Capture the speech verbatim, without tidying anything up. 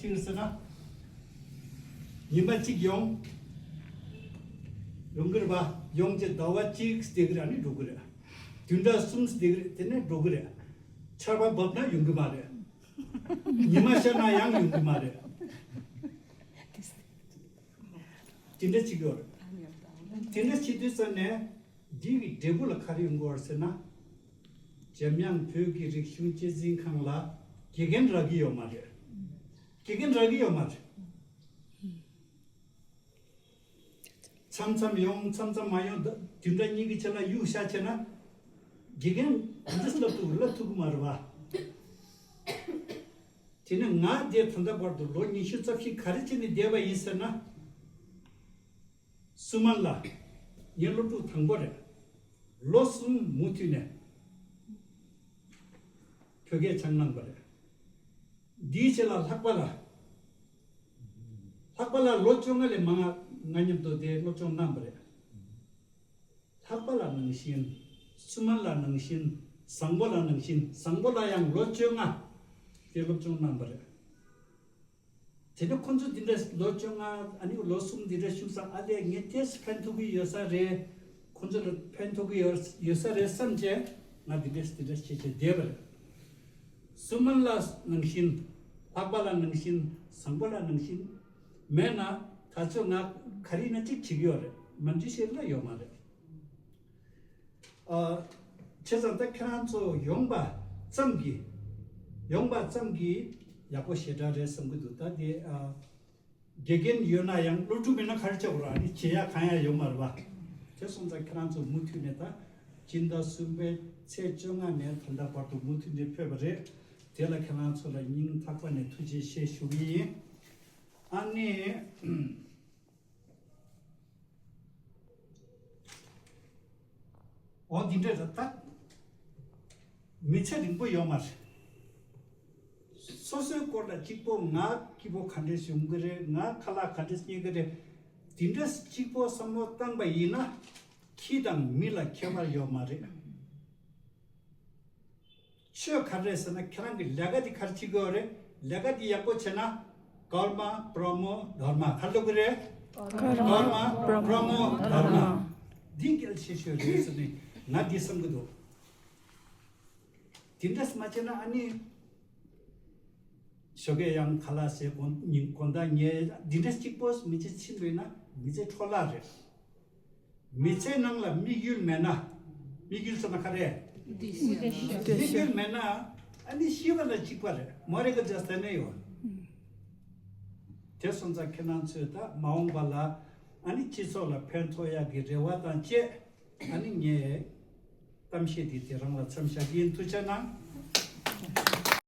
ཅིག་ཟེར་ན། ཉི་མ་གཅིག་ཡོང་། ཡོང་གི་རེད་པ། ཡོང་རྗེས་ཟླ་བ་གཅིག་བསྡད་ཀྱི་རེད། ཨ་ནི་འགྲོ་གི་རེད། བདུན་ཕྲག་གསུམ་བསྡད་ཀྱི་རེད། དེ་ནས་འགྲོ་གི་རེད། ཆར་པ་བབས་ན་ཡོང་གི་མ་རེད། ཉི་མ་ཤར་ན་ཡང་ཡོང་གི་མ་རེད། དེ་འདྲ་ཅིག་ཡོད་རེད། དེ་འདྲ་བྱེད་དུས་ཙམ་ནས་འདི་གི་འབྲས་བུ་ལ་ག་རེ་ཡོང་གི་ཡོད་རེད་ཟེར་ན། འཇམ་དབྱངས་བོད་ཀྱི་རིག་གཞུང་གཅེས་འཛིན་ཁང་ལ་དགེ་རྒན་རག་གི་ཡོད་མ་རེད། དགེ་རྒན་རག་གི་ཡོད་མ་རེད། མཚམས་མཚམས་ཡོང་། མཚམས་མཚམས་མ་ཡོང་། ད་བདུན་ཕྲག་གཉིས་ཀྱི་ཆ་ལ་གཡུག་བཞག་བྱས་ན། དགེ་རྒན་འདི་འདྲ་བསླབ་ཐུབ། བསླབ་ཐུབ་ཀྱི་མ་རེད་པ། དེ་ནས་ང་འདིར་ད་ལྟ་བར་དུ་ལོ་ཉི་ཤུ་རྩ་བཞི་ག་རེ་བྱས་ནས་བསྡད་པ་ཡིན་ཟེར་ན། སུ་མན་ལགས། ངའི་སློབ་ཕྲུག་དང་པོ་རེད། ལོ་གསུམ་མུ་མཐུད་ནས་བོད་སྐད་སྦྱངས་གནང་པ་རེད། འདིའི་རྗེས་ལ་ལྷག་པ་ལགས། ལྷག་པ་ལགས་ལོ་བཅོ་ལྔ་ལས་མང་ང་མཉམ་དུ་དེ་སློབ་སྦྱོང་གནང་པ་རེད། ལྷག་པ་ལགས་ནང་བཞིན། སུ་མན་ལགས་ནང་བཞིན། བཟང་པོ་ལགས་ནང་བཞིན། བཟང་པོ་ལགས་ཡང་ལོ་བཅོ་ལྔ་དེ་སློབ་སྦྱོང་གནང་པ་རེད། དེ་ནས་ཁོ་ཚོ་འདི་འདྲ་ལོ་བཅོ་ལྔ། ཨ་ནི་ལོ་གསུམ་འདི་འདྲ་བཞུགས་ཙང་། ཨ་ལས་ངས་དེས་ཕན་ཐོགས་ཀྱི་ཡོད་ས་རེད། ཁོ་ཚོ་ལ་ཕན་ཐོགས་ཀྱི་ཡོད་ཡོད་ས་རེད་བསམ་བྱས། ང་འདི་འདྲ་འདི་འདྲ་བྱས་བྱས་བསྡད་པ་རེད། སུ་མན་ལགས་ནང་བཞིན། ལྷག་པ་ལགས་ནང་བཞིན། བཟང་པོ་ལགས་ནང་བཞིན་མེད་ན། ད་ཚོད་ང་ག་རེ་ཡིན་ན་གཅིག་བྱེད་ཀྱི་ཡོད་རེད། མ་འགྲིག་ཤེས་ལ་ཡོད་མ་རེད། ཨ། བྱས་ཙང་ད་ཁྱེད་རང་ཚོ་ཡོང་པ་ཙམ་གྱིས། ཡོང་པ་ཙམ་གྱིས་ཡག་པོ་ཞེ་དྲག་རེད་བསམ་གྱི་འདུག་ད་དེ། ཨ། དགེ་རྒན་ཡོད་ན་ཡང་སློབ་ཕྲུག་མེད་ན་ག་རེ་བྱེད་དགོས་རེད། ཨ་ནི་བྱེད་ཡག་གང་ཡང་ཡོད་མ་རེད་པ། དེ་སོང་ཙང་ཁྱེད་རང་ཚོ་མུ་མཐུད་ནས། ད་སྤྱི་ཟླ་གསུམ་པའི་ཚེས་བཅོ་ལྔ་ནས་ད་ལྟ་བར་དུ་མུ་མཐུད་ནས་ཕེབས་པ་རེད། དེ་ལ་ཁྱེད་རང་ཚོ་ལ་སྙིང་ཐག་པ་ནས་ཐུགས་རྗེ་ཆེ་ཞུ་གི་ཡིན། ཨ་ནི། འོ་འདི་འདྲ་རེད་ད། མི་ཚེ་རིང་པོ་ཡོད་མ་རེད། སོ་སོའི་སྐོར་ལ་གཅིག་པོ་ང་སྐྱིད་པོ་ག་འདྲས་ཡོང་གི་རེད། ང་ཁ་ལག་ག་འདྲས་ཉོ་གི་རེད། འདི་འདྲ་གཅིག་པོ་བསམ་བློ་བཏང་པ་ཡིན་ན། ཁྱི་དང་མི་ལ་ཁྱད་པར་ཡོད་མ་རེད། ཆོས་ག་རེ་ཟེར་ན། ཁྱེད་རང་གི་ལས་ཀ་འདི་ག་རེ་བྱེད་ཀྱི་ཡོད་རེད། ལས་ཀ་འདི་ཡག་པོ་བྱས་ན། ཀརྨ་པྲ་མོ་དྷརྨ། ག་རེ་ལབ་ཀྱི་རེད། ཀརྨ་པྲ་མོ་དྷརྨ། འདི་གལ་ཆེ་ཤོས་རེད་ཟེར་ནས་ང་འདི་བསམ་གྱི་འདུག་དེ་འདྲ་མ་བྱས་ན། ཨ་ནི་ཞོགས་ཀས་ཡང་ཁ་ལག་ཟས། དགོང་ཉིན་དགོང་དག་ཉལ། འདི་འདྲ་གཅིག་པོ་མི་ཚེ་ཕྱིན་པ་ཡིན་ན་མི་ཚེ་འཕྲོ་བརླག་རེད། མི་ཚེའི་ནང་ལ་དམིགས་ཡུལ་མེད་ན། དམིགས་ཡུལ་ཟེར་ན་ག་རེ། དམིགས་ཡུལ་མེད་ན། ཨ་ནི་ཤི་བ་ལ་གཅིག་པ་རེད། མོ་རེ་ག་ཇ་སྟེ་ནས་ཡོད། དེ་སོང་ཙང་ཁྱེད་རང་ཚོས་ད་མ་འོངས་པ་ལ་ཨ་ནི་སྤྱི་ཚོགས་ལ་ཕན་ཐོགས་ཡག་གི་རེ་བ་དང་བཅས། ཨ་ནི་ངས་གཏམ་བཤད་འདི་དེ་རང་ལ་མཚམས་བཞག་གི་ཡིན། ཐུགས་རྗེ་གནང་།